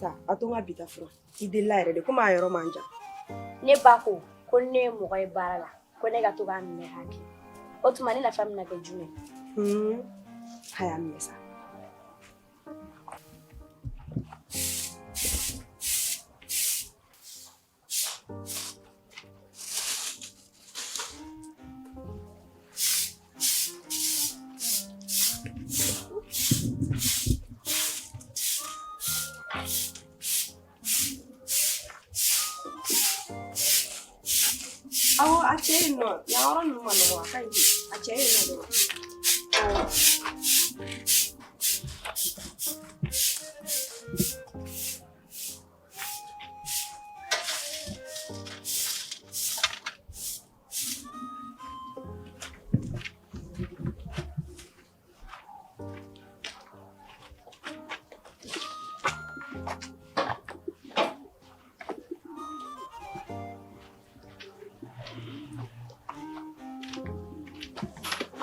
sa, a to n ka bi ta furan. I delila yɛrɛ de, komi a yɔrɔ man jan. Ne ba ko ko ne ye mɔgɔ ye baara la, ko ne ka to k'a minɛ k'a kɛ. O tuma ne nafa bɛna kɛ jumɛn? A y'a minɛ sa. Awɔ, a cɛ yen nɔ, yan yɔrɔ ninnu ma nɔgɔ, a ka ɲi, a cɛ yen nɔ dɔrɔn. Awɔ.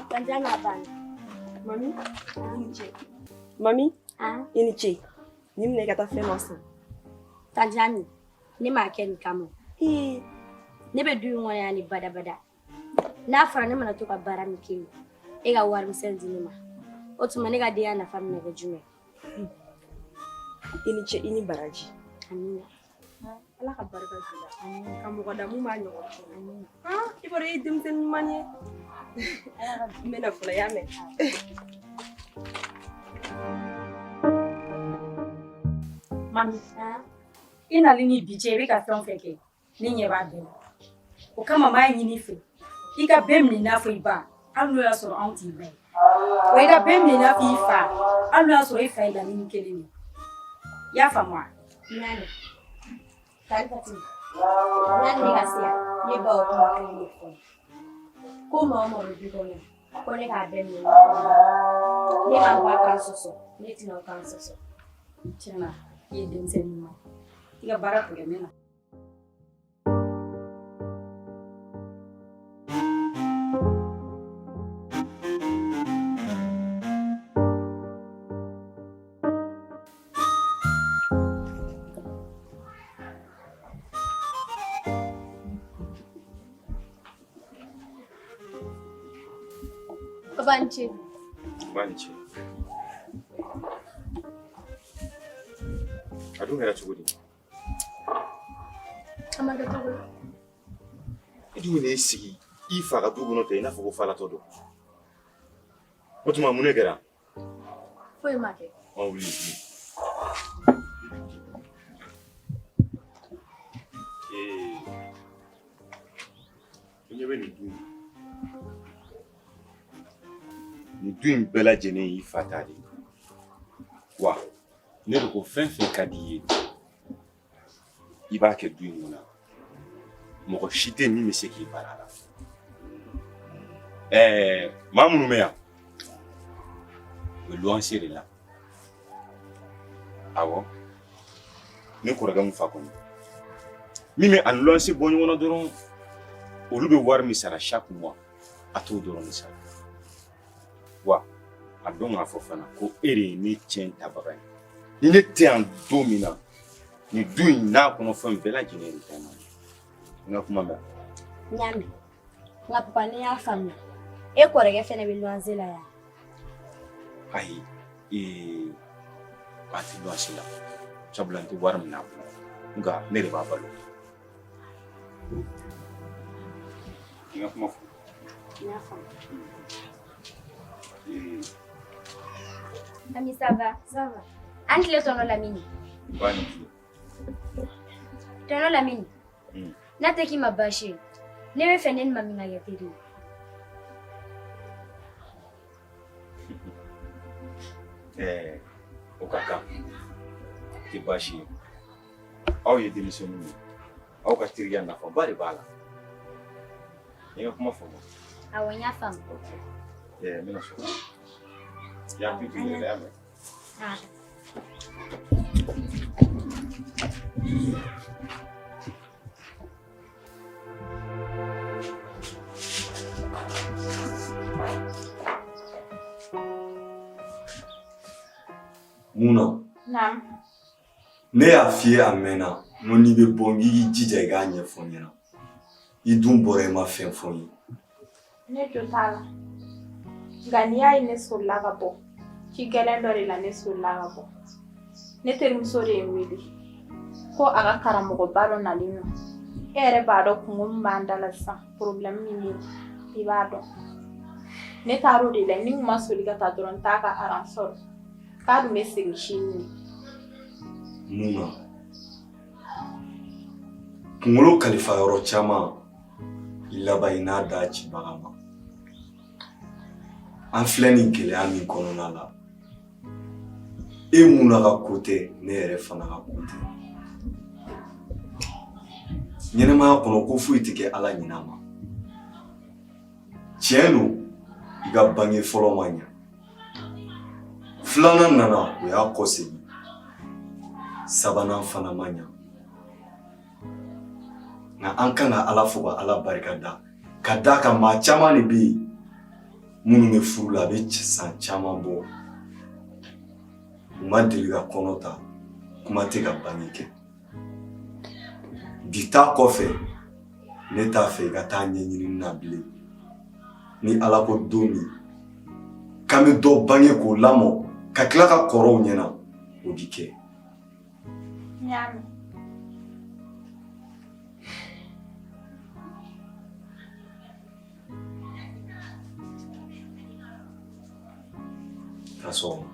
Tanti n'a banna. Mami, i ni ce. Mami, i ni ce. Nin minɛ i ka taa fɛn dɔ san. Tanti Ami, ne m'a kɛ nin kama. Ne bɛ du in kɔnɔ yan ni badabada. N'a fɔra ne mana to ka baara min kɛ yen, e ka warimisɛn di ne ma. O tuma ne ka denya nafa bɛna kɛ jumɛn? I ni ce, i ni baraji. Amina. Ala ka barika don i la. Ka mɔgɔ da mun b'a ɲɔgɔn kɛ. I b'a dɔn i ye denmisɛnnin ɲuman ye. N bɛna fɔlɔ, i y'a mɛn. Mami, i nali ni bi cɛ i bɛ ka fɛn o fɛn kɛ, ne ɲɛ b'a bɛɛ la. O kama n b'a ɲini i fɛ, i ka bɛɛ minɛ i n'a fɔ i ba, hali n'o y'a sɔrɔ anw t'i ba ye. Wa i ka bɛɛ minɛ i n'a fɔ i fa, hali n'o y'a sɔrɔ i fa ye Lamini kelen de ye. I y'a faamu wa? N y'a mɛn. Tani Fatima, yanni ne ka se yan, ne ba o kuma kelen de fɔ n ye. Ko maa o maa bɛ du kɔnɔ, ko ne k'a bɛɛ minɛ i n'a fɔ n ba. Ne ma ba kan sɔsɔ, ne tɛna o kan sɔsɔ. Tiɲɛ na, i ye denmisɛnnin ɲuman ye. I ka baara tɔ kɛ n bɛ na. Papa ni ce. Ba ni ce. A dun kɛra cogo di? A ma kɛ cogo la. I dun bɛna i sigi i fa ka du kɔnɔ ten i n'a fɔ ko falatɔ don. O tuma mun de kɛra? Foyi ma kɛ. Ɔ wuli wuli. Ee, i ɲɛ bɛ nin du in na. Nin du in bɛɛ lajɛlen y'i fa ta de ye. Wa ne de ko fɛn fɛn ka di i ye i b'a kɛ du in kɔnɔ mɔgɔ si tɛ min bɛ se k'i bali a la ɛɛ maa minnu bɛ yan u bɛ luwanse de la awɔ ne kɔrɔkɛ min fa kɔni min bɛ a ni luwanse bɔ ɲɔgɔn na dɔrɔn olu bɛ wari min sara chaque mois a t'o dɔrɔn de sara wa a dɔn k'a fɔ fana ko e de ye ne cɛn tabaga ye ni ne tɛ yan don min na nin du in n'a kɔnɔ fɛn bɛɛ lajɛlen de ta ye n ka kuma mɛn. N y'a mɛn nka papa ne y'a faamuya e kɔrɔkɛ fɛnɛ bɛ luwanse la yan. Ayi ee a tɛ luwanse la sabula n tɛ wari minɛ a bolo nka ne de b'a balo. N ka kuma fɔ. N y'a faamu. Ami ça va? Ça va. An tile tɔnɔ Lamini. Ba ni tile. Tɔnɔ Lamini. N'a tɛ k'i ma baasi ye, ne bɛ fɛ ne ni Mami ka kɛ teri ye. Ɛɛ o ka kan tɛ baasi ye aw ye denmisɛnninw ye aw ka teriya nafaba de b'a la i ka kuma faamu. Awɔ n y'a faamu. Ɛɛ n bɛna so kɔnɔ. I hakili to i yɛrɛ la i y'a mɛn. Mun na? Naamu. Ne y'a f'i ye a mɛnna, n ko n'i bɛ bɔ n k'i k'i jija i k'a ɲɛfɔ n ɲɛna. I dun bɔra i ma fɛn fɔ n ye. Ne jo t'a la. Nka n'i y'a ye ne solila ka bɔ, ci gɛlɛn dɔ de la ne solila ka bɔ. Ne terimuso de ye n wele ko a ka karamɔgɔba dɔ nalen don. E yɛrɛ b'a dɔn kunko min b'an da la sisan, problème min bɛ yen, i b'a dɔn. Ne taar'o de la, ni n kun ma soli ka taa dɔrɔn n t'a ka aran sɔrɔ. K'a dun bɛ segin sini de. Mun na? Kunkolo kalifa yɔrɔ caman, i laban i n'a d'a cibaga ma. An filɛ nin gɛlɛya min kɔnɔna la, e mun ka ko tɛ, ne yɛrɛ fana ka ko tɛ. Ɲɛnɛmaya kɔnɔ ko foyi tɛ kɛ Ala ɲinɛ ma. Tiɲɛ don, i ka bange fɔlɔ ma ɲa. Filanan nana, o y'a kɔsegin. Sabanan fana ma ɲa. Nka an kan ka Ala fo ka Ala barika da. Ka d'a kan maa caman de bɛ yen minnu bɛ furu la a bɛ san caman bɔ. U ma deli ka kɔnɔ ta, kuma tɛ ka bange kɛ. Bi ta kɔfɛ, ne t'a fɛ i ka taa ɲɛɲinini na bilen. Ni Ala ko don min k'an bɛ dɔ bange k'o lamɔ ka tila ka kɔrɔ u ɲɛna, o bi kɛ. N y'a mɛn. Taa so kɔnɔ.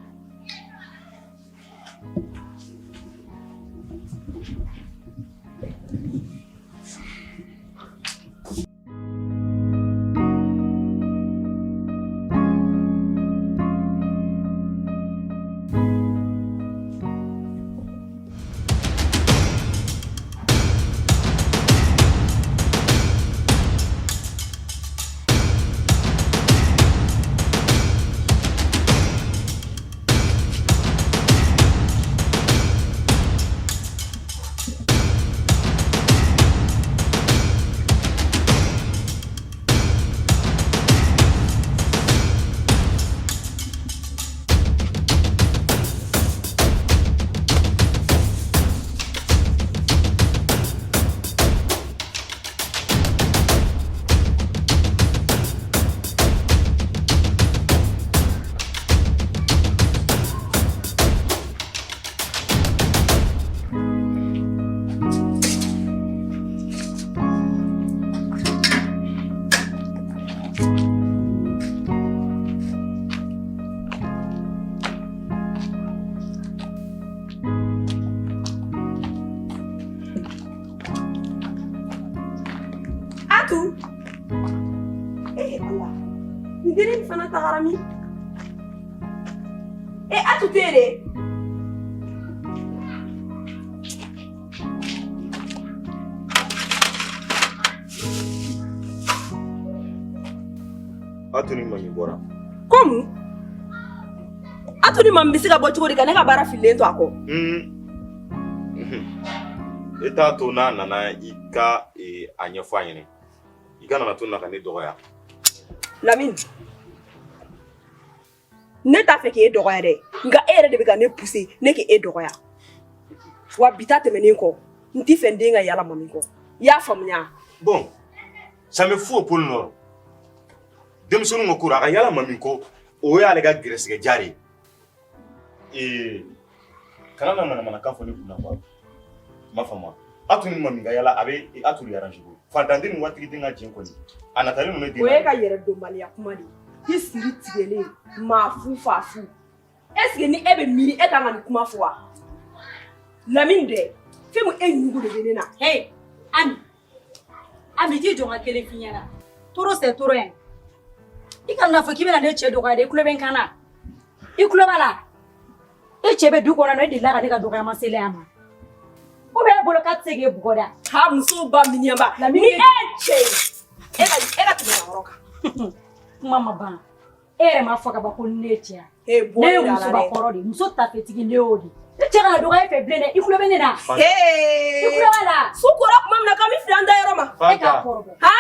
Atu. Eh Allah. Nin dennin in fana tagara min? Eh Atu tɛ yen de. Atu ni Mami bɔra. Ko mun? Atu ni Mami bɛ se ka bɔ cogo di ka ne ka baara fililen to a kɔ? E t'a to n'a nana i ka a ɲɛfɔ a ɲɛna. I kana na to na ka ne dɔgɔya. Lamini, ne t'a fɛ k'e dɔgɔya dɛ, nka e yɛrɛ de bɛ ka ne pousser ne k'e dɔgɔya. Wa bi ta tɛmɛnen kɔ, n t'i fɛ n den ka yala Mami kɔ. I y'a faamuya? Bon, ça me fout au pôle Nord. Denmisɛnninw ka ko la, a ka yala Mami kɔ, o y'ale ka gɛrɛsɛgɛ ja de ye. Ee, kana na manamanakan fɔ ne kunna quoi. I m'a faamu wa? Atu ni Mami ka yala a bɛ Atu de arranger koyi. Fantanden ni waritigi ka jɛn kɔni, a natalen don ne den O na ye de. ka yɛrɛdɔnbaliya kuma de ye. I siri tigɛlen, maa fu fa fu. Est ce que ni e bɛ miiri e kan ka nin kuma fɔ wa? Lamini dɛ, fɛn min e ɲugu de bɛ ne na. Hey, Ami. Ami, t'i jɔ n ka kelen f'i ɲɛna. Toro c'est toro hein. I kana n'a fɔ k'i bɛna ne cɛ dɔgɔya dɛ, i tulo bɛ n kan na. I tulo b'a la. E cɛ bɛ du kɔnɔ, e delila ka ne ka dɔgɔyama selen a ma. Ou bien e bolo k'a tɛ se k'e bugɔ da. Ha muso ba miniyanba. Lamini Ni e ye cɛ ye, e ka tɛmɛ a yɔrɔ kan. Kuma ma ban. E yɛrɛ m'a fɔ ka ban ko ne ye cɛ ye. Ee bɔ Ne ye da la musoba dɛ. kɔrɔ de ye, muso tafetigi ne y'o de ye. Ne cɛ kana dɔgɔya e fɛ bilen dɛ, i tulo bɛ ne na. Ee. I tulo b'a la. Su kora tuma min na k'an bɛ fili an dayɔrɔ ma. E k'a kɔrɔbɔ. Ha?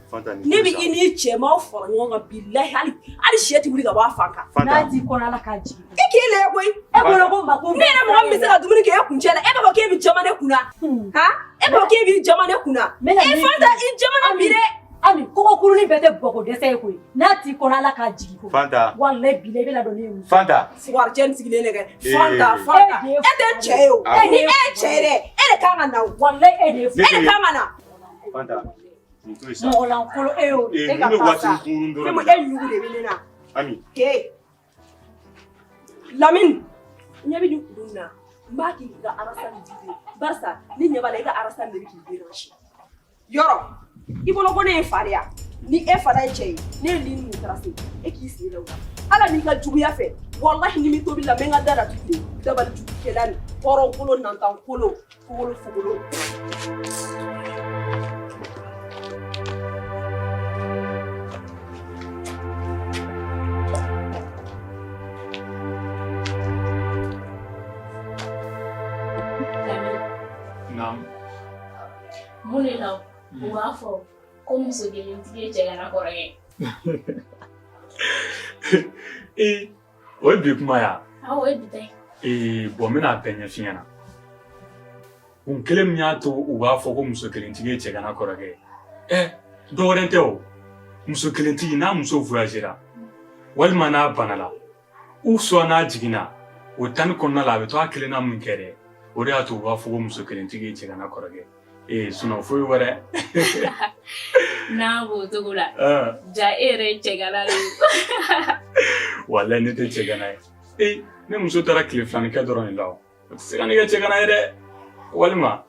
Fanta, Ne bɛ i n'i cɛ m'aw fara ɲɔgɔn kan bilahi hali sɛ tɛ wuli ka bɔ a fan kan. N'a t'i kɔnɔ Ala k'a jigin. I k'i lajɛ koyi. E bolo ko mako. Ne yɛrɛ mɔgɔ min bɛ se ka dumuni kɛ e kuncɛ la, e b'a fɔ k'e bɛ jama ne kunna. Han? E b'a fɔ k'e b'i jama ne kunna. E Fanta, i jamana bi dɛ. Ami, kɔgɔ kurunin bɛɛ tɛ bɔgɔ dɛsɛ ye koyi. N'a t'i kɔnɔ Ala k'a jigin ko. Fanta. Walayi bilayi i bɛna dɔn ne ye muso. Fanta. Fugarijɛ nin sigilen de kɛ. Fanta, Fanta. E tɛ cɛ ye o. Ni e ye cɛ ye dɛ, e de kan ka na o. Walayi e de ye. E de kan ka na. Fanta. Nin to yen sa. Mɔgɔlankolon e y'o. Ee, E ka ninnu bɛ taa waati sa. kunkurun dɔrɔn Fɛn de la. e ɲugu de bɛ ne na. Ami. Ke. Lamini, ɲɛ bɛ nin kuru in na. N b'a k'i ka arasa nin vide. Barisa ne ɲɛ b'a la e ka arasa nin de bɛ k'i déranger. Yɔrɔ, i bolo ko ne ye fa de ya. Ni e fana ye cɛ ye, ne ye ligne min tracé, e k'i sen da o kan. Ala n'i ka juguya fɛ, walahi ni m'i tobili la, n bɛ n ka da datugu de. Dabali jugukɛla nin, hɔrɔnkolo, nantankolo, fogolo fogolo. Naam. Mun de la u b'a fɔ ko muso kelentigi ye cɛgana kɔrɔkɛ ye? Ee, o ye bi kuma ya? Awɔ, o ye bi ta ye. Ee, bon n bɛna a bɛɛ ɲɛf'i ɲɛna. Kun kelen min y'a to u b'a fɔ ko muso kelentigi ye cɛgana kɔrɔkɛ ye. Ɛ, dɔ wɛrɛ tɛ o. Muso kelentigi n'a muso voyagera, walima n'a banala, ou soit n'a jiginna, o temps kɔnɔna la a bɛ to a kelen na mun kɛ dɛ, o de y'a to u b'a fɔ ko muso kelentigi ye cɛgana kɔrɔkɛ ye. Ee, sinon foyi wɛrɛ. N'a b'o cogo la, ja e yɛrɛ ye cɛgana de ye. Walayi ne tɛ cɛgana ye. Ee, ne muso taara tile filanin kɛ dɔrɔn de la o. O tɛ se ka ne kɛ cɛgana ye dɛ. Walima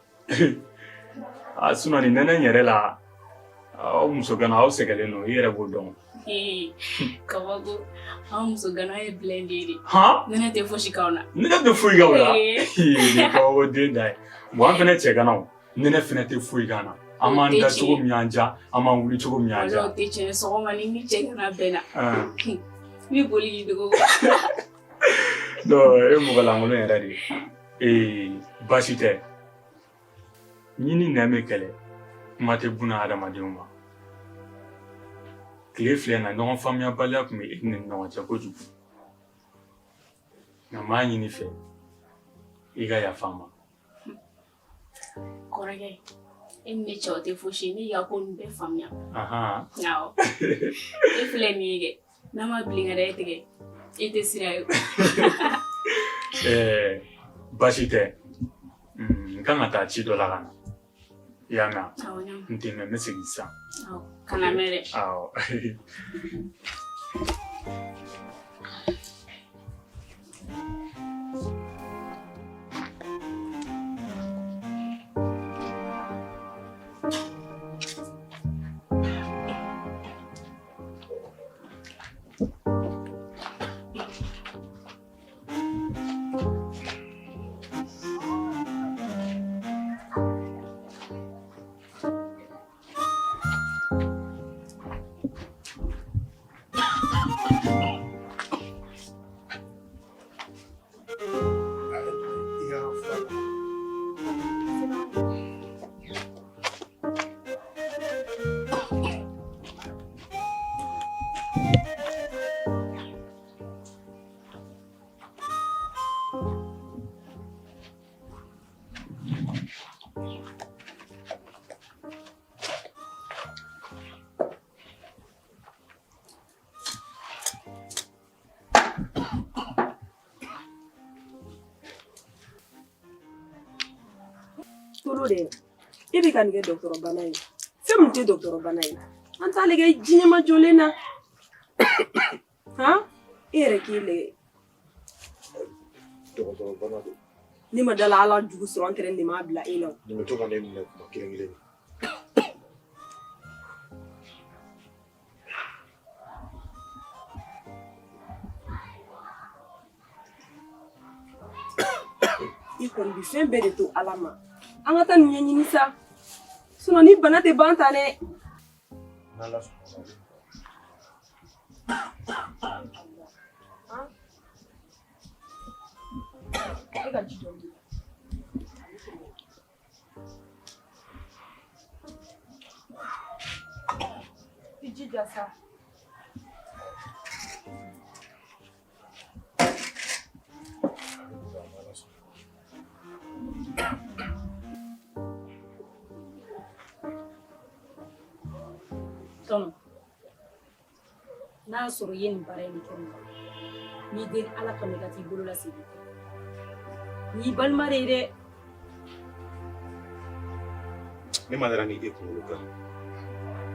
a sinon nin nɛnɛ in yɛrɛ la, aw musogana aw sɛgɛnlen don, i yɛrɛ b'o dɔn. Ee, kabako, anw musogana ye blindé de. Han? Nɛnɛ tɛ fosi k'anw na. Nɛnɛ tɛ foyi k'aw la. Ee. Nin ye kabako den da ye. Bon an fɛnɛ cɛganaw, nɛnɛ fɛnɛ tɛ foyi k'an na. An b'an da cogo min y'an diya, an b'an wuli cogo min y'an Walayi diya. o tɛ tiɲɛ ye, sɔgɔma ni ni cɛgana bɛnna. Ah. N bɛ boli k'i dogo. Non, e mɔgɔ lankolon yɛrɛ de ye. Ee, baasi tɛ. Ɲi ni nɛn bɛ kɛlɛ, kuma tɛ buna hadamadenw ma. Tile filɛ na ɲɔgɔn faamuyabaliya tun bɛ e ni ne ni ɲɔgɔn cɛ kojugu. Nka n b'a ɲini i fɛ, i ka yafa n ma. Kɔrɔkɛ, e ni ne cɛ o tɛ fosi ye, ne y'i ka ko ninnu bɛɛ faamuya. Ahan. Awɔ. E filɛ nin ye kɛ, n'a ma bilen ka da e tigɛ, e tɛ sira ye. Ɛɛ, baasi tɛ. N kan ka taa ci dɔ la ka na. I y'a mɛn wa? Awɔ, n y'a mɛn. N tɛ mɛn, n bɛ segin sisan. Awɔ, kana mɛn dɛ. Awɔ. Tolo dɛ, e bɛ ka nin kɛ dɔgɔtɔrɔbana ye. Fɛn min tɛ dɔgɔtɔrɔbana ye, an t'ale kɛ jiɲɛmajɔlen na. Han, e yɛrɛ k'e lajɛ. Dɔgɔtɔrɔbana don. Ne ma dala ala jugu sɔrɔ an tɛrɛ nin m'a bila e la. Nin bɛ to ka ne minɛ kuma kelen kelen. I kɔni bi fɛn bɛɛ de to ala ma. An ka taa nin ɲɛɲini sa. Sinon ni bana tɛ ban tan dɛ. N'ala sɔnna. E ka ji dɔɔni. I jija sa. Tɔnɔ, n'a y'a sɔrɔ i ye nin baara in de kɛ ne la, n b'i deli Ala kama i ka t'i bolo lasegin. Nin y'i balima de ye dɛ. Ne ma dara ni e kunkolo kan.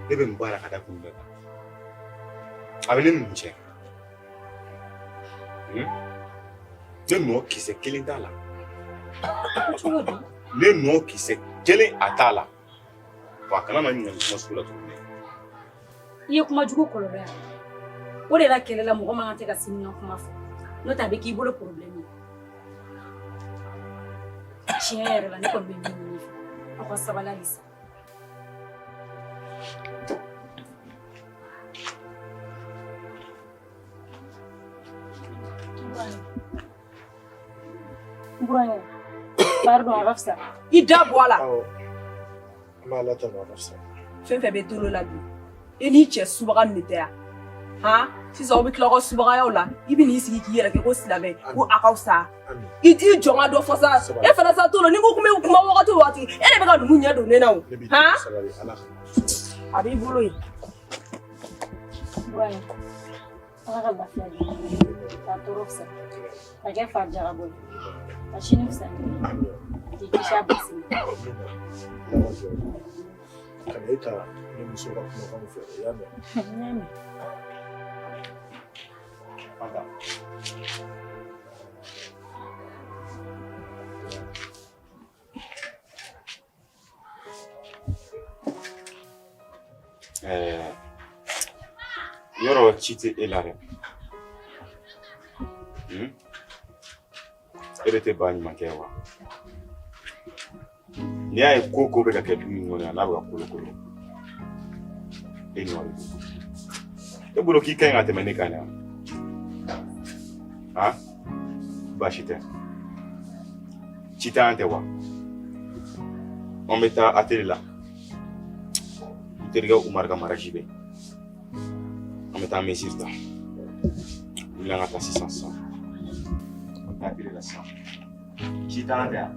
Ne bɛ nin baara ka da kun jumɛn kan? A bɛ ne ni mun cɛ? Ne nɔ kisɛ kelen t'a la. Cogo di? Ne nɔ kisɛ kelen a t'a la. Wa a kana na ɲininka nin kuma sugu la tuguni dɛ. I ye kuma jugu kɔlɔlɔ ye. O de la kɛlɛ la mɔgɔ man kan tɛ ka sini kuma fɔ. N'o tɛ a bɛ k'i bolo problème ye. Tiɲɛ yɛrɛ la ne kɔni bɛ min ɲini i fɛ, aw ka sabali halisa. N burankɛ, pardon a ka fisa. I da bɔ a la. Awɔ. An b'a la tanu a ka fisa. Fɛn fɛn bɛ tolo la bi, e n'i cɛ subaga nin de tɛ yan. Han, sisan aw bɛ tila aw ka subagayaw la, i bɛ n'i sigi k'i yɛrɛ kɛ ko silamɛ, ko a ka fisa. I t'i jɔ n ka dɔ fɔ sa. E fana sa tolo, n'i ko kun bɛ kuma wagati o wagati, e de bɛ ka ninnu ɲɛ don ne na o. Han? A b'i bolo yen. Burankɛ, Ala ka lafiya di. K'a tɔɔrɔ fisaya. Ka kɛ farijakabɔ ye. Ka sini fisaya. K'i kisi a basi ma. Kana e ta ne muso ka kumakanw fɛ, i y'a mɛn? N y'a mɛn. Fanta. Ɛɛ, yɔrɔ ci tɛ e la dɛ. E de tɛ ba ɲuman kɛ wa? N'i y'a ye ko ko bɛ ka kɛ du in kɔnɔ yan n'a bɛ ka kolokolo, e nɔ de don. E bolo k'i ka ɲi ka tɛmɛ ne kan yan. Han? Baasi tɛ. Ci t'an tɛ wa? An bɛ taa atelier la. N terikɛ Umaru ka mariage bɛ yen. An bɛ taa mesure ta. Wuli an ka taa sisan sisan. An bɛ taa atelier la sisan. Ci t'an tɛ yan.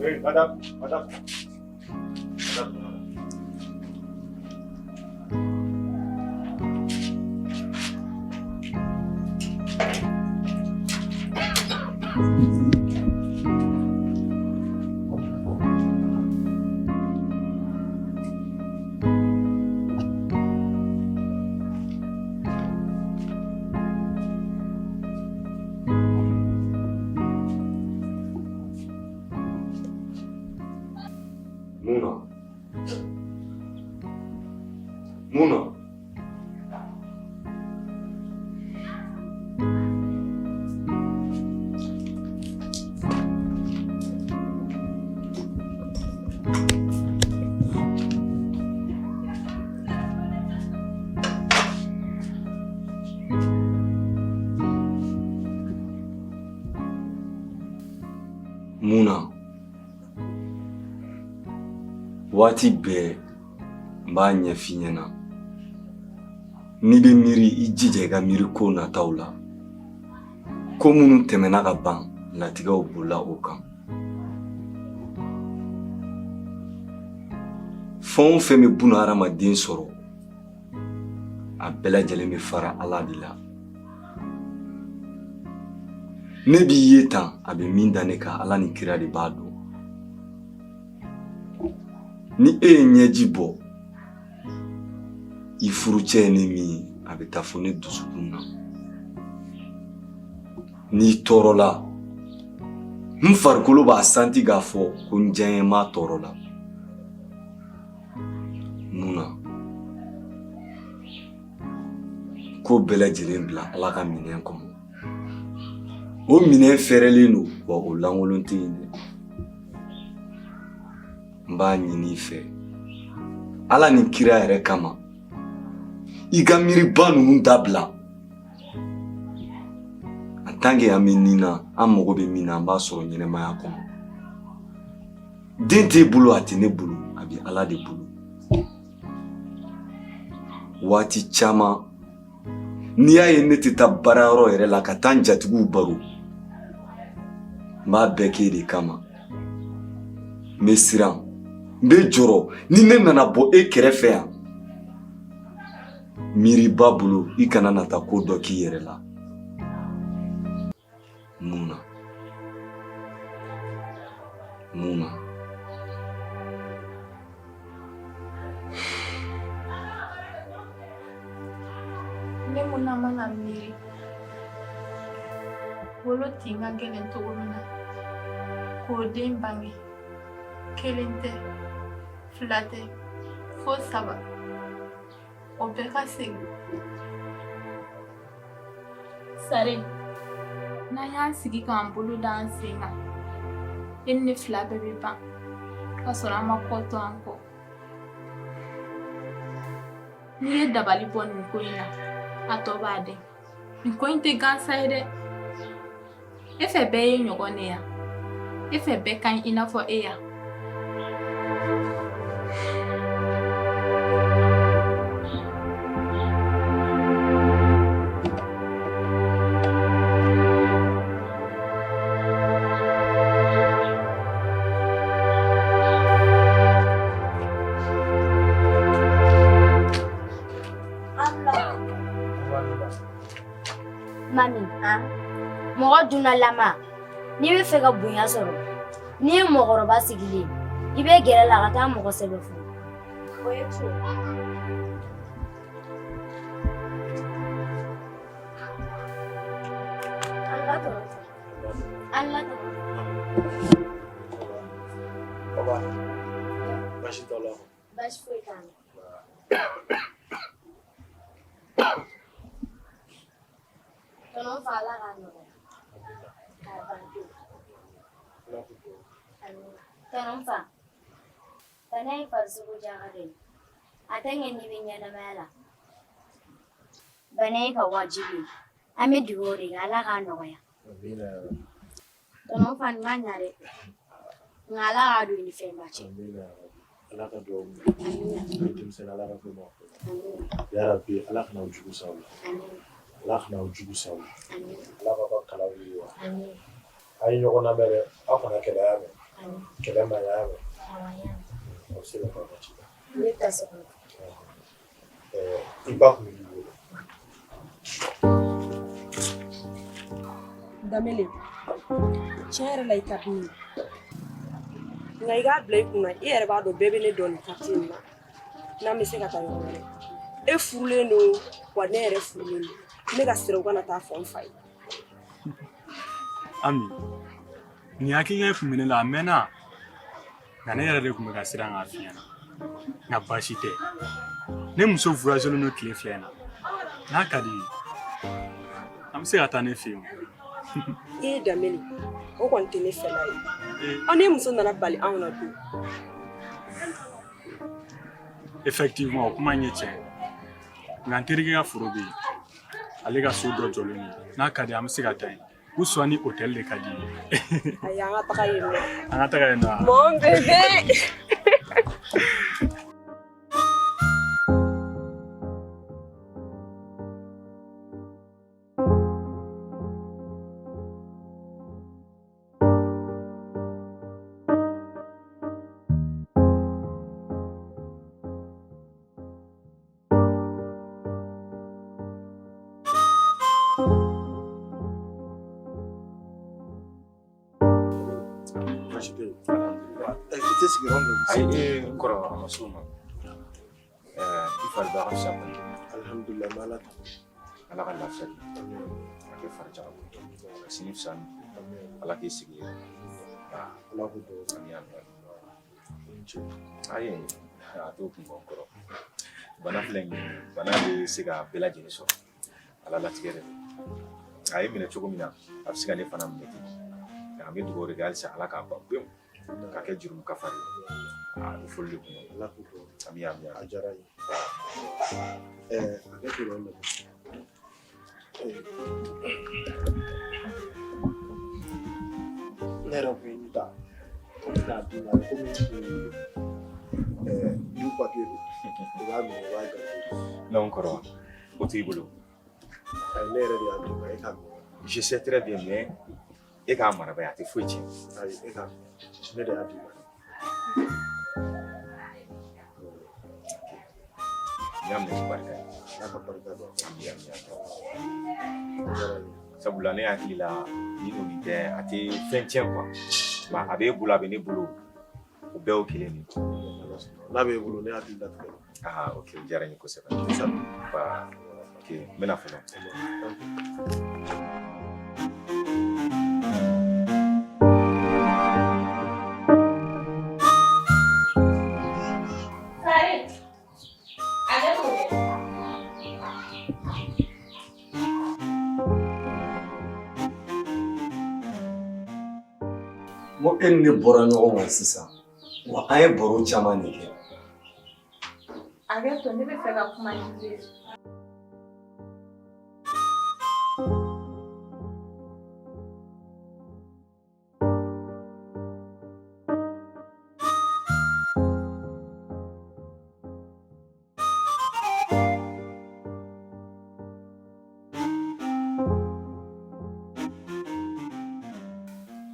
Hey, madame, madame. Madame. Mun na? Mun na? Mun na? Waati bɛɛ n b'a ɲɛf'i ɲɛna n'i bɛ miiri i jija i ka miiri ko nataw la ko minnu tɛmɛna ka ban latigɛw bolila o kan fɛn o fɛn bɛ buna hadamaden sɔrɔ a bɛɛ lajɛlen bɛ fara ala de la ne b'i ye tan a bɛ min da ne kan ala ni kira de b'a dɔn ni e ye ɲɛji bɔ i furucɛ ye ne min ye a bɛ taa fo ne dusukun na n'i tɔɔrɔla n farikolo b'a santi k'a fɔ ko n diyaɲɛmaa tɔɔrɔla mun na ko bɛɛ lajɛlen bila ala ka minɛn kɔnɔ o minɛn fɛrɛlen don wa o lankolon tɛ yen dɛ n b'a ɲini i fɛ ala ni kira yɛrɛ kama i ka miiriba ninnu dabila en tant que an bɛ nin na an mago bɛ min na an b'a sɔrɔ ɲɛnɛmaya kɔnɔ den t'e bolo a tɛ ne bolo a bɛ ala de bolo waati caman n'i y'a ye ne tɛ taa baarayɔrɔ yɛrɛ la ka taa n jatigiw baro N b'a bɛɛ k'e de kama. N bɛ siran, n bɛ jɔrɔ ni ne nana bɔ e kɛrɛfɛ yan. Miiri b'a bolo i kana na taa ko dɔ k'i yɛrɛ la. Mun na? Mun na? Ne mun na mana miiri wolo tin ka gɛlɛn cogo min na k'o den bange kelen tɛ fila tɛ fo saba o bɛɛ ka segin sare n'an y'an sigi k'an bolo da an sen kan e ni ne fila bɛɛ bɛ ban ka sɔrɔ an ma kɔ to an kɔ n'i ye dabali bɔ nin ko in na a tɔ b'a dɛn nin ko in tɛ gansan ye dɛ e fɛ bɛɛ ye ɲɔgɔn de ya e fɛ bɛɛ ka ɲi i n'a fɔ e ya Mami, mɔgɔ dunnalama n'i bɛ fɛ ka bonya sɔrɔ n'i ye mɔgɔkɔrɔba sigilen i bɛ gɛrɛ la ka taa mɔgɔ sɛbɛ furu o ye tiɲɛ Ala Baba, baasi t'aw la. Baasi foyi t'an na. Tonton fa Ala k'a nɔgɔya. K'a ban pewu. Amina. Tonton fa, bana ye farisogo jaka dɔ ye. A tɛ ɲɛ n'i bɛ ɲɛnamaya la. Bana ye ka wajibi ye. An bɛ dugawu de kɛ Ala k'a nɔgɔya. Amina ya Rabbi. Tonton fa nin ma ɲa dɛ. Nka Ala k'a don i ni fɛnba cɛ. Amina ya Rabbi. Ala ka dugawu minɛ. Amina. A ye denmisɛnnin Ala ka fɛn bɔ a kɔ. Amina. Ya Rabbi Ala kana aw jugu s'aw la. Amina. Ala kana aw jugu s'aw la. Amina. Ala k'aw ka kalanw yiriwa. Amina. A ye ɲɔgɔn lamɛn dɛ. Aw kana kɛlɛ y'a mɛn. Amina. Kɛlɛ man ɲi a y'a mɛn. Awɔ, n y'a mɛn. Aw bɛ se ka taa ci la. Ne bɛ taa so kɔnɔ. I ba tun b'i wele. Danbele, tiɲɛ yɛrɛ la i ka di ne ye nka i k'a bila i kunna i yɛrɛ b'a dɔn bɛɛ bɛ ne dɔn nin quartier in na n'an bɛ se ka taa yɔrɔ wɛrɛ e furulen don wa ne yɛrɛ furulen don ne ka siran u kana taa fɔ n fa ye. Ami, nin hakilina in tun bɛ ne la a mɛnna nka ne yɛrɛ de tun bɛ ka siran k'a f'i ɲɛna nka baasi tɛ ne muso voyagelen don tile fila in na n'a ka di i ye an bɛ se ka taa ne fɛ yen E Danbele, o kɔni tɛ ne fɛla ye ɔ ne muso nana bali anw na dun. Effectivement o kuma in ye tiɲɛ ye nka n terikɛ ka foro bɛ yen ale ka so dɔ jɔlen don n'a ka di an bɛ se ka taa yen ou soit ni hôtel de ka di i ye. Ayi an ka taga yen nɔ. An ka taga yen nɔ. Mon bébé. Baasi tɛ yen. I tɛ sigi yɔrɔ min na. Ayi n kɔrɔ a ma s'o ma. I fari b'a ka fisa kɔni. Alihamudulila n bɛ Ala tanu. Ala ka lafiya di. A kɛ fari jagabɔ ye. Ka sini fisaya ni Ala k'i sigi yɛrɛ. Ala k'o dugawu. Ami ami. Ayi a t'o kun bɔ n kɔrɔ. Bana filɛ nin ye bana bɛ se ka bɛɛ lajɛlen sɔrɔ. Ala latigɛ de don. A ye minɛ cogo min na a bɛ se ka ne fana minɛ ten. Nka an bɛ dugawu de kɛ halisa Ala k'a ban pewu. K'a kɛ jurumu kafari ye. Aa o foli de kun don. Ala k'o dugawu. Ami ami. A diyara n ye. A kɛ to yɔrɔ la. Ne yɛrɛ kun ye nin ta ko n bɛna d'i ma komi du papier don i b'a minɛ i b'a garder. Non kɔrɔ o t'i bolo. Ayi ne yɛrɛ de y'a d'i ma e k'a minɛ. Je sais très bien mais E k'a mara ba ye, a tɛ foyi tiɲɛ. Ayi, e k'a ne de y'a d'i ma. N y'a minɛ ni barika ye. Ala ka barika don. Ami, ami, ami. Sabula ne hakili la ni nin tɛ, a tɛ fɛn tiɲɛ quoi. A b'e bolo, a bɛ ne bolo, o bɛɛ y'o kelen de ye. N'a b'e bolo, ne hakili latigɛ. Ah, ok, o diyara n ye kosɛbɛ. Ba, ok, n bɛna fɔlɔ. Sare, ale ko dɛ. N ko e ni ne bɔra ɲɔgɔn kan sisan, wa an ye baro caman de kɛ. Hakɛ to, ne bɛ fɛ ka kuma n'i ye.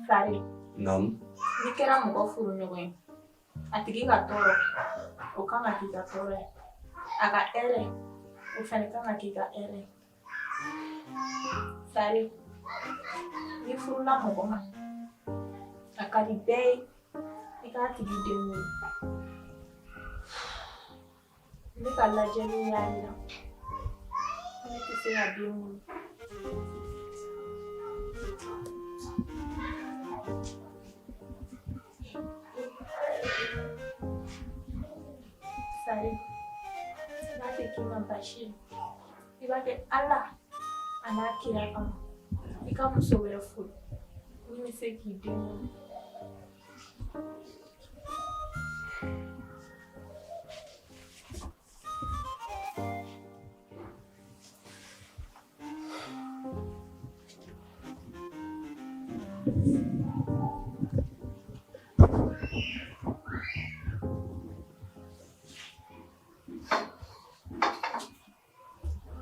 Sare. Naamu. N'i kɛra mɔgɔ furuɲɔgɔn ye, a tigi ka tɔɔrɔ, o kan ka k'i ka tɔɔrɔ ye. A ka hɛrɛ, o fana kan ka k'i ka hɛrɛ ye. Sare, n'i furula mɔgɔ ma, a ka di bɛɛ ye i k'a tigi den wolo. Ne ka lajɛliw y'a jira ne tɛ se ka den wolo. Sare, n'a tɛ k'i ma baasi ye, i b'a kɛ Ala a n'a kira kama, i ka muso wɛrɛ furu min bɛ se k'i den wolo.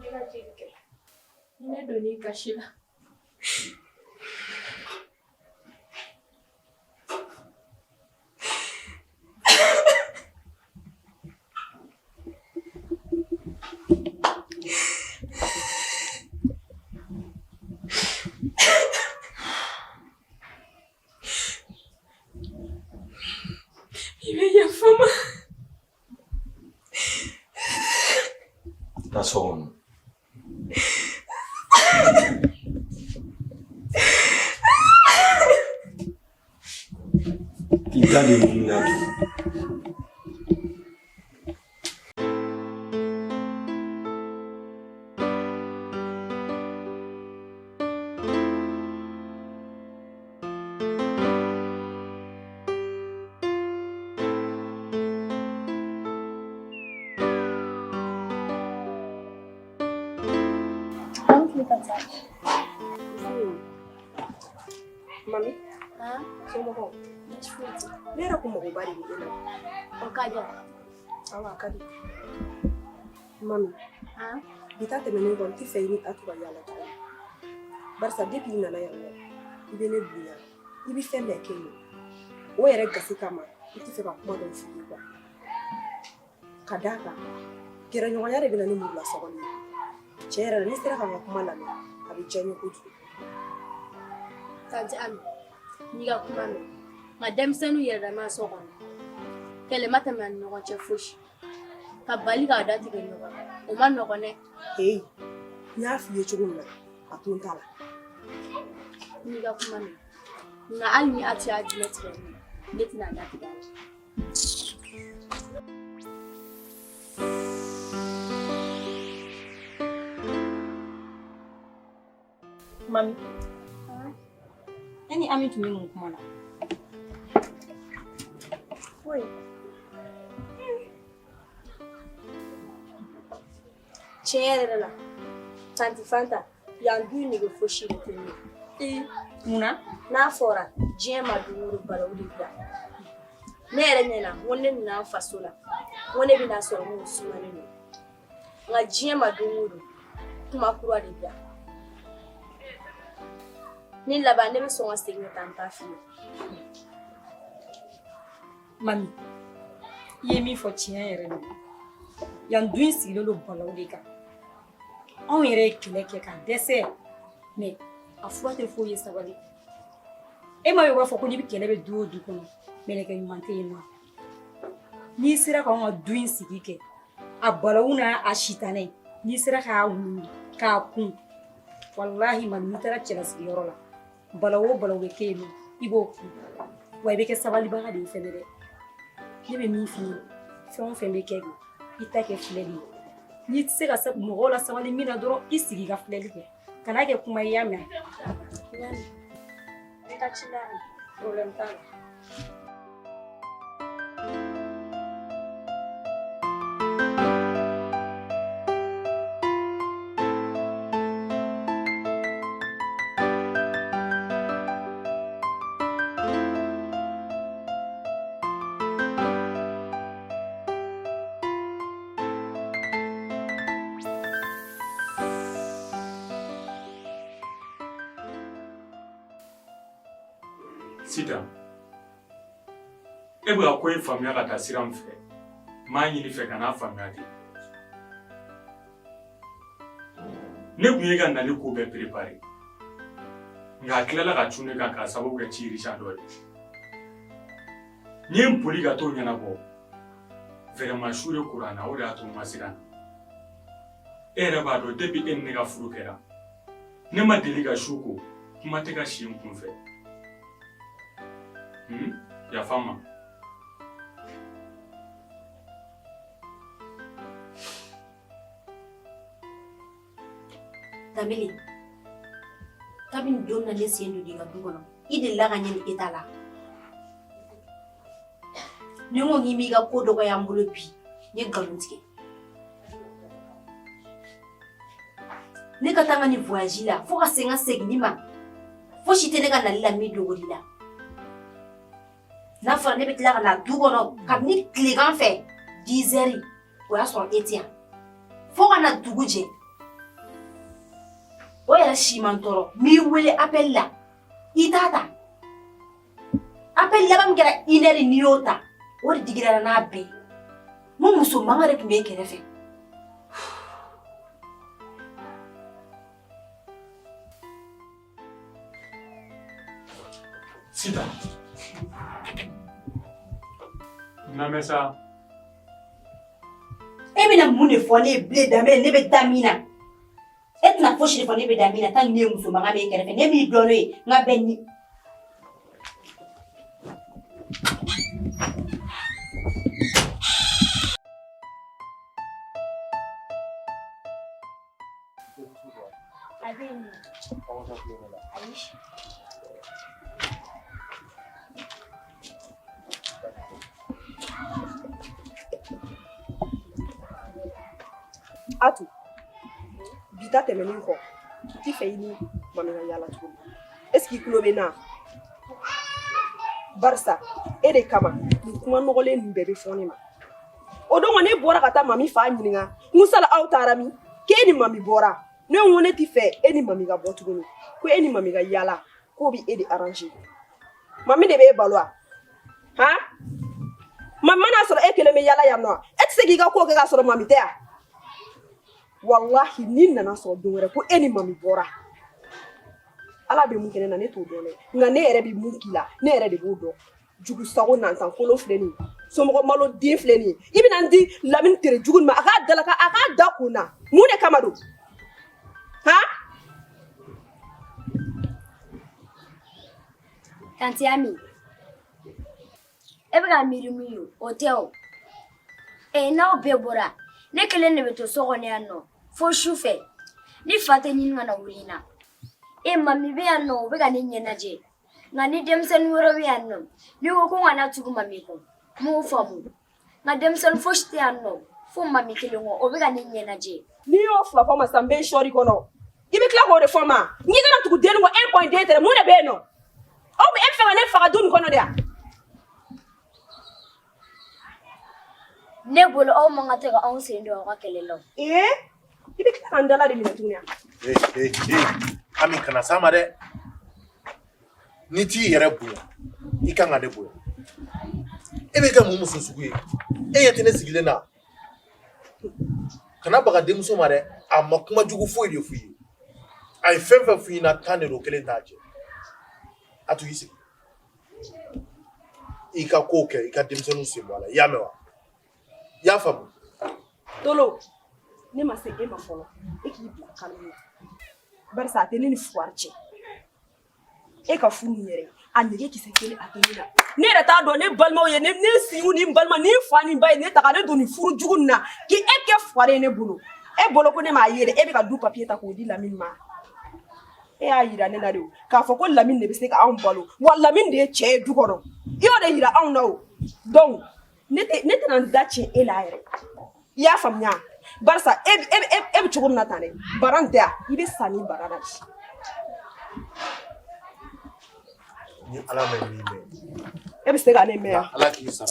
Ne ka jelikɛ, ni ne donn'i gasi la. I bɛ yafa n ma. Taa so kɔnɔ. I da de ɲinina bi. Mami, somɔgɔw? Ne yɛrɛ kun magoba de bɛ e la. O ka di. Awa, a ka di. Mami, bi ta tɛmɛnen kɔ, n tɛ fɛ i ni Atu ka yaala tuguni. Barisa depuis i nana yan nɔ, i bɛ ne bonya, i bɛ fɛn bɛɛ kɛ n ye. O yɛrɛ gasi kama, n tɛ fɛ ka kuma dɔw f'i ye quoi. Ka d'a kan, gɛrɛɲɔgɔnya de bɛ na ni murulasɔgɔli ye. Tiɲɛ yɛrɛ la, n'i sera ka n ka kuma lamɛn, a bɛ diya n ye kojugu. Tanti Ami, n'i ka kuma mɛn, nka denmisɛnninw yɛrɛ dama so kɔnɔ, kɛlɛ ma tɛmɛ an ni ɲɔgɔn cɛ fosi. Ka bali k'a da tigɛ ɲɔgɔn na, o ma nɔgɔn dɛ. Heyi, n y'a f'i ye cogo min na, a to n ta la. N'i ka kuma mɛn, nka hali ni Atu y'a jinɛ tigɛ ne na, ne tɛna a da tigɛ a la. Mami, e ni Ami tun bɛ mun kuma na? Foyi. Tiɲɛ yɛrɛ la, tanti Fanta, yan du in nege fosi de tɛ ne ye. Mun na? N'a fɔra diɲɛ ma don o don balawu de bila. Ne yɛrɛ ɲɛna n ko ne nana n faso la, n ko ne bɛna sɔrɔ mun sumanen don. Nka diɲɛ ma don o don kuma kura de bila. Ni laban ne bɛ sɔn ka segin ka taa n ta f'i ye. Mami, i ye min fɔ tiɲɛ yɛrɛ don. Yan du in sigilen don balawu de kan. Anw yɛrɛ ye kɛlɛ kɛ ka dɛsɛ mais a fura tɛ foyi ye sabali. E m'a ye u b'a fɔ ko n'i bɛ kɛlɛ bɛ du o du kɔnɔ, mɛlɛkɛ ɲuman tɛ yen nɔ. N'i sera k'anw ka du in sigi kɛ, a balawu n'a a sitanɛ, n'i sera k'a muɲu k'a kun, walahi mami n'i taara cɛlasigiyɔrɔ la, balawu o balawu bɛ kɛ yen nɔ, i b'o kun. Wa i bɛ kɛ sabalibaga de ye fɛnɛ dɛ. Ne bɛ min f'i ye, fɛn o fɛn bɛ kɛ bi, i ta kɛ filɛli ye. N'i tɛ se ka mɔgɔw la sabali min na dɔrɔn, i sigi i ka filɛli kɛ. Kana kɛ kuma ye, i y'a mɛn? N y'a mɛn. N bɛ taa ci la. Problème t'a la. Sitan e bɛ ka ko in faamuya ka taa sira min fɛ n b'a ɲini i fɛ kan'a faamuya ten ne tun ye ka nali ko bɛɛ préparé nka a tilala ka cun ne kan k'a sababu kɛ ci urgent dɔ ye n ye n boli ka t'o ɲɛnabɔ vraiment su de kora n na o de y'a to n ma se ka na e yɛrɛ b'a dɔn depuis e ni ne ka furu kɛra ne ma deli ka su ko kuma tɛ ka si n kun fɛ yafa n ma. Danbele, kabini don min na ne sen donna i ka du kɔnɔ, i delila ka ɲɛ ni e ta la. Ni n ko k'i m'i ka ko dɔgɔya n bolo bi, n ye nkalon tigɛ. Ne ka taa n ka nin voyage la fo ka se n ka seginni ma, fosi tɛ ne ka nali la min dogol'i la. N'a fɔra ne bɛ tila ka na du kɔnɔ kabini tilegan fɛ 10 heures o y'a sɔrɔ e tɛ yan fo ka na dugu jɛ o yɛrɛ si ma n tɔɔrɔ n b'i wele appel la i t'a ta appel laban min kɛra une heure n'i y'o ta o de digira n'a bɛɛ ye n ko muso mankan de tun b'e kɛrɛfɛ. Sitan lamɛn sa. E bɛna mun de fɔ ne ye bilen Danbele ne bɛ da min na e tɛna fosi de fɔ ne bɛ da min na tant que ne ye muso mankan b'e kɛrɛfɛ ne m'i dɔn n'o ye n ka bɛn ni A bɛ yen nɔ. Ayi. Atu, bi ta tɛmɛnen kɔ, n t'i fɛ i ni mami ka yaala tuguni. Est ce que i tulo bɛ n na? Barisa e de kama nin kuma nɔgɔlen ninnu bɛɛ bɛ fɔ ne ma. O don ne bɔra ka taa mami fa ɲininka n ko sala aw taara min k'e ni mami bɔra ne ko ne t'i fɛ e ni mami ka bɔ tuguni ko e ni mami ka yaala k'o bɛ e de arranger mami de bɛ e balo wa han mami mana sɔrɔ e kelen bɛ yaala yan nɔ e tɛ se k'i ka ko kɛ k'a sɔrɔ mami tɛ yan walahi n'i nana sɔrɔ don wɛrɛ ko e ni mami bɔra ala bɛ mun kɛ ne na ne t'o dɔn dɛ nka ne yɛrɛ bɛ mun k'i la ne yɛrɛ de b'o dɔn jugu sago nantan kolo filɛ nin ye somɔgɔ malo den filɛ nin ye i bɛna n di lamini tere jugu nin ma a k'a dalaka a k'a da kun na mun de kama don han. Tanti Ami e bɛ ka miiri min ye o tɛ o ee n'aw bɛɛ bɔra ne kelen de bɛ to so kɔnɔ yan nɔ fo su fɛ ni fa tɛ ɲini ka na wuli n na e mami bɛ yan nɔ o bɛ ka ne ɲɛnajɛ nka ni denmisɛnnin wɛrɛ bɛ yan nɔ n'i ko ko n kana tugu mami kɔ n m'o faamu nka denmisɛnnin fosi tɛ yan nɔ fo mami kelen kɔ o bɛ ka ne ɲɛnajɛ. N'i y'o fila fɔ n ma sisan n bɛ n sɔɔri kɔnɔ i bɛ tila k'o de fɔ n ma n k'i kana tugu dennin kɔ un point deux traits mun de bɛ yen nɔ aw bɛ e bɛ fɛ ka ne faga du nin kɔnɔ de wa. Ne bolo aw man kan tɛ ka anw sen don aw ka kɛlɛ la. Ee i bɛ tila ka n dala de minɛ tuguni wa. Ee ee ee Ami kana s'a ma dɛ. N'i t'i yɛrɛ bonya, i kan ka ne bonya. E bɛ kɛ mun muso sugu ye? E ɲɛ tɛ ne sigilen na. Kana baga denmuso ma dɛ, a ma kuma jugu foyi de f'i ye. A ye fɛn fɛn f'i ɲɛna 10 de don, kelen t'a jɛ. A to i sigi. I ka kow kɛ, i ka denmisɛnninw sen bɔ a la. I y'a mɛn wa? I y'a faamu? Tolo, ne ma se e ma fɔlɔ. E k'i bila calme na. Barisa a tɛ ne ni fugari cɛ. E ka furu in yɛrɛ, a nege kisɛ kelen a tɛ ne la. Ne yɛrɛ t'a dɔn ne balimaw ye ne ne sinw ni n balima ni n fa ni n ba ye ne ta ka ne don nin furu jugu nin na k'i e kɛ fugari ye ne bolo. E bolo ko ne m'a ye dɛ, e bɛ ka du papiye ta k'o di Lamini ma. E y'a yira ne na de o k'a fɔ ko Lamini de bɛ se ka anw balo wa Lamini de ye cɛ ye du kɔnɔ. I y'o de yira anw na o. Donc ne tɛ ne tɛna n da tiɲɛ e la yɛrɛ. I y'a faamuya? Barisa e e e bɛ cogo min na tan dɛ, bara nin tɛ yan, i bɛ sa ni bara la bi. Ni Ala ma min mɛn. E bɛ se ka ne mɛn yan. Ala k'i sara.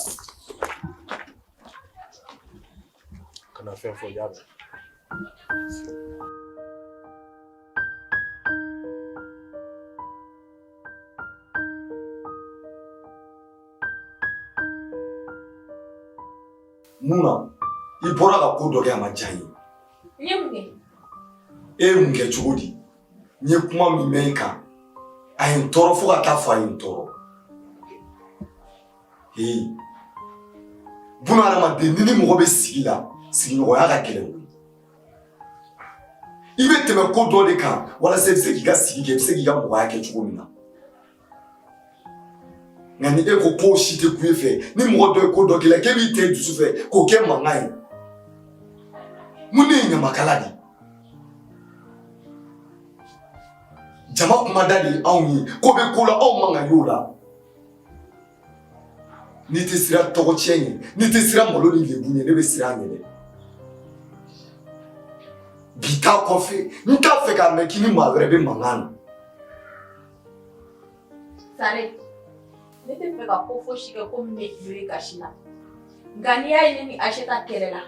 Kana fɛn fɔ, i y'a mɛn. Mun na i bɔra ka ko dɔ kɛ a ma diya n ye. N ye mun kɛ? E ye mun kɛ cogo di? N ye kuma min mɛn i kan, a ye n tɔɔrɔ fo ka taa fɔ a ye n tɔɔrɔ. Heyi, buna hadamaden ni ni mɔgɔ bɛ sigi la, sigiɲɔgɔnya ka gɛlɛn koyi. I bɛ tɛmɛ ko dɔ de kan walasa i bɛ se k'i ka sigi kɛ, i bɛ se k'i ka mɔgɔya kɛ cogo min na. Nka ni e ko k'o si tɛ kun e fɛ, ni mɔgɔ dɔ ye ko dɔ k'i la, k'e b'i ta i dusu fɛ k'o kɛ mankan ye. Mun ne ye ɲamakala de ye? Jama kumada de ye anw ye, ko bɛ ko la anw man ka y'o la. N'i tɛ siran tɔgɔ tiɲɛ ɲɛ, n'i tɛ siran malo ni lebu ɲɛ, ne bɛ siran a ɲɛ dɛ. Bi ta kɔfɛ, n t'a fɛ k'a mɛn k'i ni maa wɛrɛ bɛ mankan na. Sare, ne tɛ fɛ ka ko fosi kɛ ko min bɛ don i gasi la. Nka n'i y'a ye ne ni Aseta kɛlɛla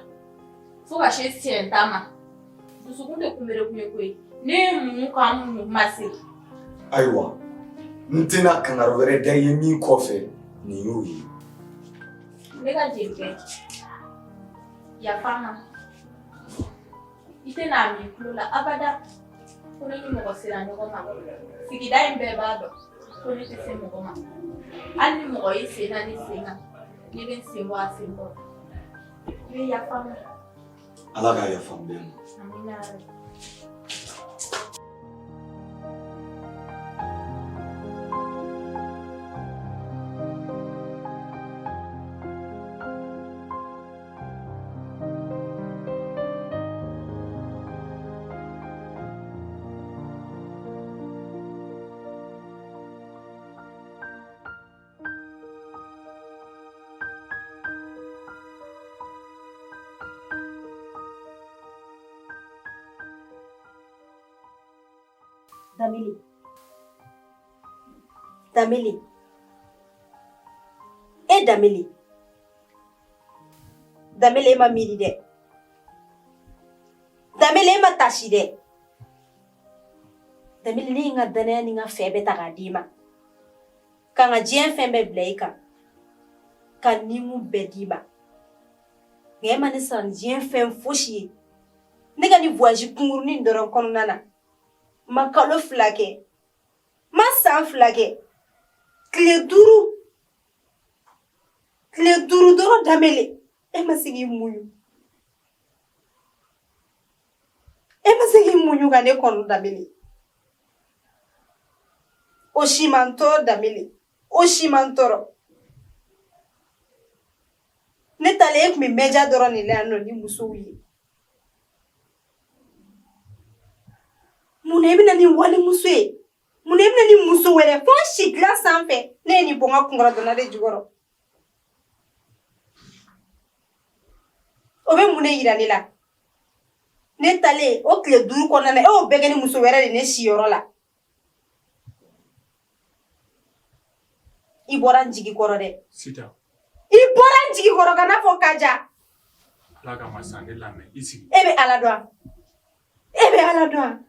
fo ka se siɲɛ 10 ma, dusukun tɛ kunberekun ye koyi. Ne ye muɲu ka muɲu ma se. Ayiwa, n tɛna kangari wɛrɛ da i ye min kɔfɛ nin y'o ye. Ne ka jelikɛ, yafa n ma. I tɛna a mɛn i tulo la abada ko ne ni mɔgɔ sera ɲɔgɔn ma. Sigida in bɛɛ b'a dɔn ko ne tɛ se mɔgɔ ma. Hali ni mɔgɔ y'i sen da ne sen kan, ne bɛ n sen bɔ a sen kɔrɔ. I bɛ yafa n ma. Ala ka yafa n bɛɛ ma. Amina yarabi. Danbele. Danbele. E Danbele. Danbele e ma miiri dɛ. Danbele e ma tasi dɛ. Danbele ne ye n ka danaya ni n ka fɛ bɛɛ ta k'a d'i ma. Ka n ka diɲɛ fɛn bɛɛ bila i kan. Ka ninkun bɛɛ d'i ma. Nka e ma ne sara ni diɲɛ fɛn fosi ye. Ne ka nin voyage kunkurunin dɔrɔn kɔnɔna na. N ma kalo 2 kɛ. N ma san 2 kɛ. Tile 5. Tile 5 dɔrɔn Danbele. E ma se k'i muɲu. E ma se k'i muɲu ka ne kɔnɔ Danbele. O si ma n tɔɔrɔ Danbele. O si ma n tɔɔrɔ. Ne talen e tun bɛ mɛja dɔrɔn de la yan nɔ ni musow ye. Mun na i bɛ na ni walimuso ye? Mun na i bɛ na ni muso wɛrɛ fo n si dilan sanfɛ? Ne ye nin bɔ n ka kunkɔrɔdonna de jukɔrɔ. O bɛ mun de yira ne la? Ne talen o tile 5 kɔnɔna na e y'o bɛɛ kɛ ni muso wɛrɛ de ne siyɔrɔ la. I bɔra n jigi kɔrɔ dɛ. Sita. I bɔra n jigi kɔrɔ kana fɔ Kaja. Ala kama sa ne lamɛn i sigi. E bɛ Ala dɔn wa? E bɛ Ala dɔn wa?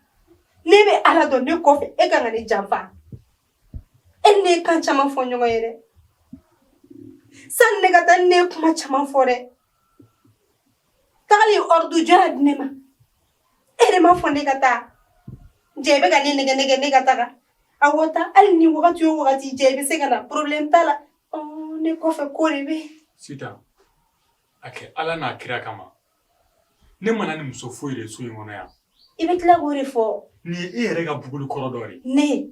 Ne bɛ Ala dɔn ne kɔfɛ e kan ka ne janfa. E ni ne ye kan caman fɔ ɲɔgɔn ye dɛ. Sani ne ka taa ne ye kuma caman fɔ dɛ. Tagali ordre jɔn y'a di ne ma? E de m'a fɔ ne ka taa. Jɛ i bɛ ka ne nɛgɛ nɛgɛ ne ka taga. Awɔ taa hali ni wagati o wagati jɛ i bɛ se ka na problème t'a la. Ne kɔfɛ ko de bɛ yen. Sitan, a kɛ Ala n'a kira kama. Ne ma na ni muso foyi de so in kɔnɔ yan. I bɛ tila k'o de fɔ. Nin ye e yɛrɛ ka buguli kɔrɔ dɔ de ye. Ne,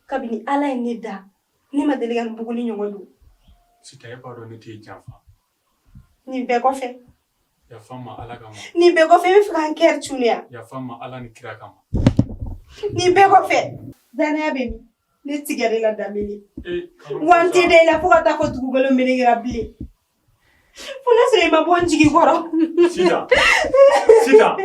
kabini Ala ye ne da, ne ma deli ka nin buguli ɲɔgɔn don. Sitan, e b'a dɔn ne t'e janfa. Nin bɛɛ kɔfɛ. Yafa n ma Ala kama. Nin bɛɛ kɔfɛ i bɛ fɛ ka n kɛri tunu yan. Yafa n ma Ala ni kira kama. Nin bɛɛ kɔfɛ, danaya bɛ min? Ne tigɛr'i la Danbele. Wa n tɛ da i la fo ka taa fɔ dugukolo melekera bilen. Fo n'a sɔrɔ i ma bɔ n jigi kɔrɔ. Sitan! Sitan!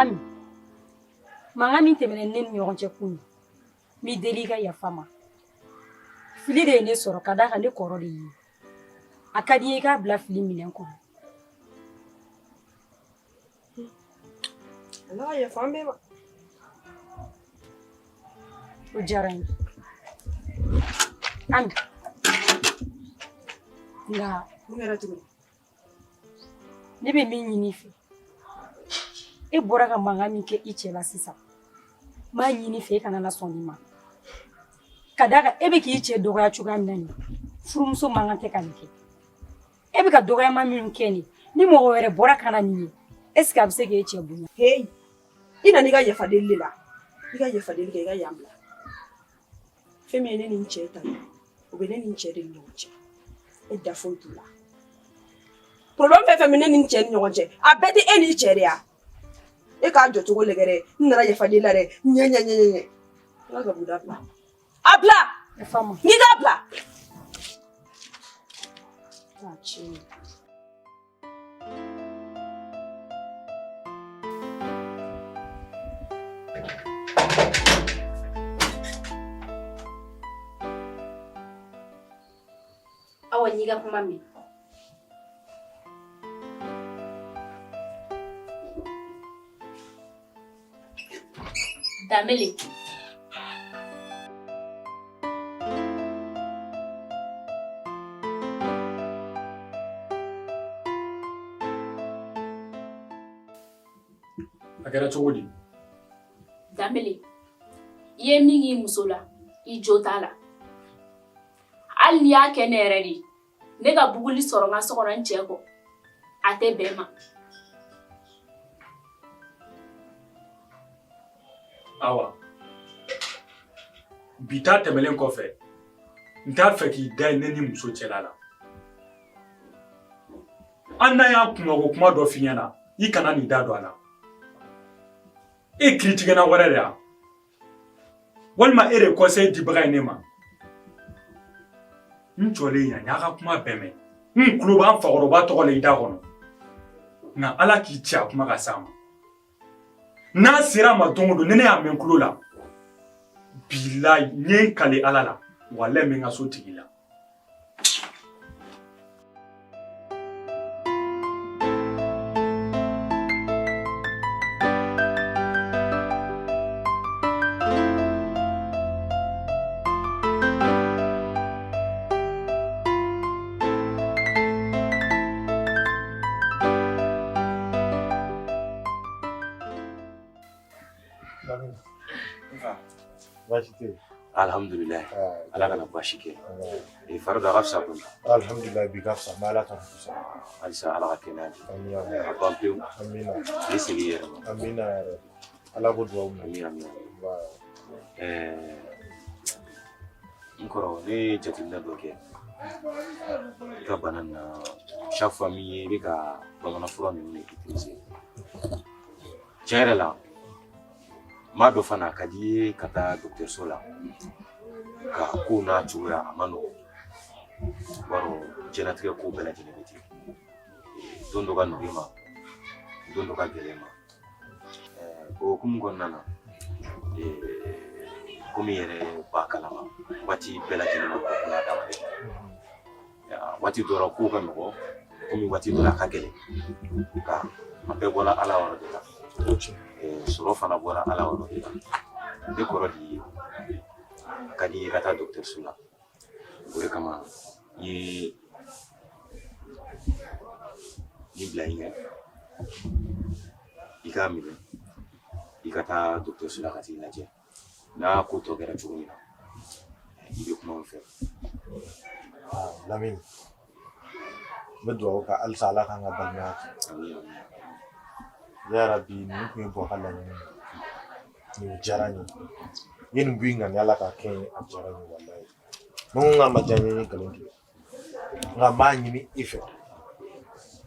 Ami, mankan min tɛmɛna ne ni ɲɔgɔn cɛ kunun, n b'i deli i ka yafa n ma. Fili de ye ne sɔrɔ ka d'a kan ne kɔrɔ de y'i ye. A ka di n ye i k'a bila fili minɛn kɔnɔ. Ala ka yafa an bɛɛ ma. O diyara n ye. Ami, nka mun kɛra tuguni? Ne bɛ min ɲini i fɛ, e bɔra ka mankan min kɛ i cɛ la sisan, n b'a ɲini i fɛ i kana na sɔn nin ma. Ka d'a kan e bɛ k'i cɛ dɔgɔya cogoya min na nin, furumuso man kan tɛ ka nin kɛ. E bɛ ka dɔgɔyama minnu kɛ nin, ni mɔgɔ wɛrɛ bɔra ka na nin ye, est ce que a bɛ se k'e cɛ bonya? Heyi, i nana i ka yafa deli de la. I ka yafa deli kɛ, i ka yan bila. Fɛn min ye ne ni n cɛ ta ye, o bɛ ne ni n cɛ de ni ɲɔgɔn cɛ. E da foyi t'o la. Problème fɛn fɛn bɛ ne ni n cɛ ni ɲɔgɔn cɛ, a bɛɛ tɛ e n'i cɛ de ya. E k'a jɔ cogo lajɛ dɛ, n nana yafa deli la dɛ, ɲɛ ɲɛ ɲɛ ɲɛ. N ka gabugu da bila. A bila! Yafa n ma. N k'i k'a bila! A tiɲɛ. Awa n y'i ka kuma mɛn. Danbele. A kɛra cogo di? Danbele, i ye min k'i muso la, i jo t'a la. Hali n'i y'a kɛ ne yɛrɛ de ye, ne ka buguli sɔrɔ n ka so kɔnɔ n cɛ kɔ, a tɛ bɛn n ma. Awa, bi ta tɛmɛlen kɔfɛ, n t'a fɛ k'i da ye ne ni muso cɛla la. Hali n'a y'a kunkanko kuma dɔ f'i ɲɛna, i kana n'i da don a la. E ye kiritigɛna wɛrɛ de ya walima e de ye conseil dibaga ye ne ma. N jɔlen yan, n y'a ka kuma bɛɛ mɛn. N tulo b'an fakɔrɔba tɔgɔ la i da kɔnɔ. Nka Ala k'i ci a kuma ka s'a ma. N'a sera a ma don o don, ni ne y'a mɛn tulo la, bilayi n ye n kali Ala la, walayi n bɛ n ka so tigi la. Baasi tɛ yen. Alhamdulilayi ala kana baasi kɛ i fari da ka fisa kɔni Alhamdulilayi bi ka fisa n bɛ Ala tanu kosɛbɛ. Halisa ala ka kɛnɛya di Amina a ban pewu amina i segin i yɛrɛ ma amina yɛrɛ Ala k'o dugawu minɛ. Amina amina. Ba. Ɛɛ n kɔrɔ ne ye jateminɛ dɔ kɛ i ka bana nin na chaque fois min ye i bɛ ka bamanan fura ninnu de utiliser tiɲɛ yɛrɛ la. N b'a dɔn fana a ka di i ye ka taa dɔgɔtɔrɔso la nka ko n'a cogoya a man nɔgɔn. I b'a dɔn diɲɛlatigɛ ko bɛɛ lajɛlen bɛ ten. Don dɔ ka nɔgɔn i ma, don dɔ ka gɛlɛn i ma. O hukumu kɔnɔna na, komi i yɛrɛ b'a kalama, waati bɛɛ lajɛlen man nɔgɔn buna adamaden ma. Waati dɔ la kow ka nɔgɔn, komi waati dɔ la a ka gɛlɛn. Nka a bɛɛ bɔra Ala yɔrɔ de la. Sɔrɔ fana bɔra Ala yɔrɔ de la. Ne kɔrɔ de ye, a ka di i ye i ka taa dɔgɔtɔrɔso la. O de kama n ye nin bila i ɲɛ, i k'a minɛ, i ka taa dɔgɔtɔrɔso la ka t'i lajɛ. N'a ko tɔ kɛra cogo min na, i bɛ kuma n fɛ. Lamini, n bɛ dugawu kɛ halisa Ala k'an ka balimaya kɛ. Yarabi, nin tun ye Buwa ka laɲini ye. Nin diyara n ye. I ye nin bɔ i ŋaniya la k'a kɛ n ye, a diyara n ye walayi. Ni n ko k'a ma diya n ye, n ye nkalon tigɛ. Nka n b'a ɲini i fɛ,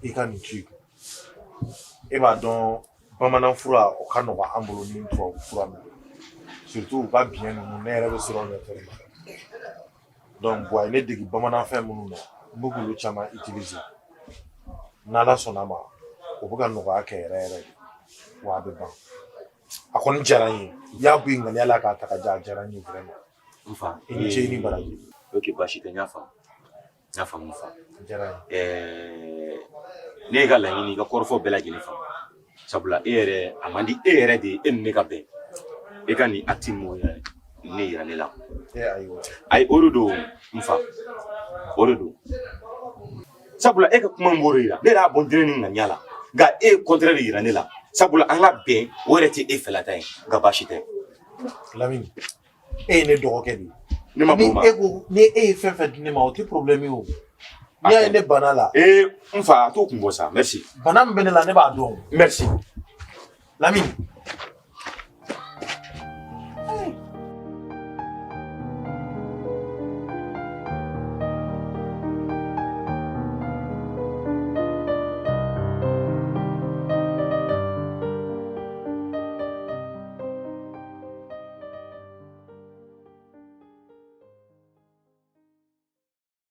i ka nin to i kun. E b'a dɔn bamanan fura o ka nɔgɔn an bolo ni tubabu fura min ye. Surtout u ka biɲɛ ninnu, ne yɛrɛ bɛ siran o ɲɛ tellement. Donc Buwa ye ne dege bamanan fɛn minnu na, n bɛ k'olu caman utiliser. N'Ala sɔnna a ma, o bɛ ka nɔgɔya kɛ yɛrɛ yɛrɛ de, wa a bɛ ban. A kɔni diyara n ye. I y'a bɔ i ŋaniya la k'a ta ka di, a diyara n ye vraiment. N fa. I ni ce, i ni baraji. Ok, baasi tɛ, n y'a faamu. N y'a faamu n fa. A diyara n ye. Ne ye ka laɲini, i ka kɔrɔfɔ bɛɛ lajɛlen faamu. Sabula e yɛrɛ, a man di e yɛrɛ de ye e ni ne ka bɛn. E ka nin acte mun yɛrɛ ne yira ne la. Ayiwa. Ayi, o de don n fa. O de don. Sabula e ka kuma min b'o de yira. Ne yɛrɛ y'a bɔ n tɛnɛ ni ŋaniya la. Nka e ye contraire de yira ne la. Sabula an ka bɛn, o yɛrɛ tɛ e fɛla ta ye. Nka baasi tɛ. Lamini, e ye ne dɔgɔkɛ de ye. Ne ma b'o ma. Ni e ko ni e ye fɛn fɛn di ne ma, o tɛ problème ye o. N'i y'a ye ne banna la. Ee n fa, a t'o kun bɔ sa, merci. Bana min bɛ ne la, ne b'a dɔn. Merci. Lamini,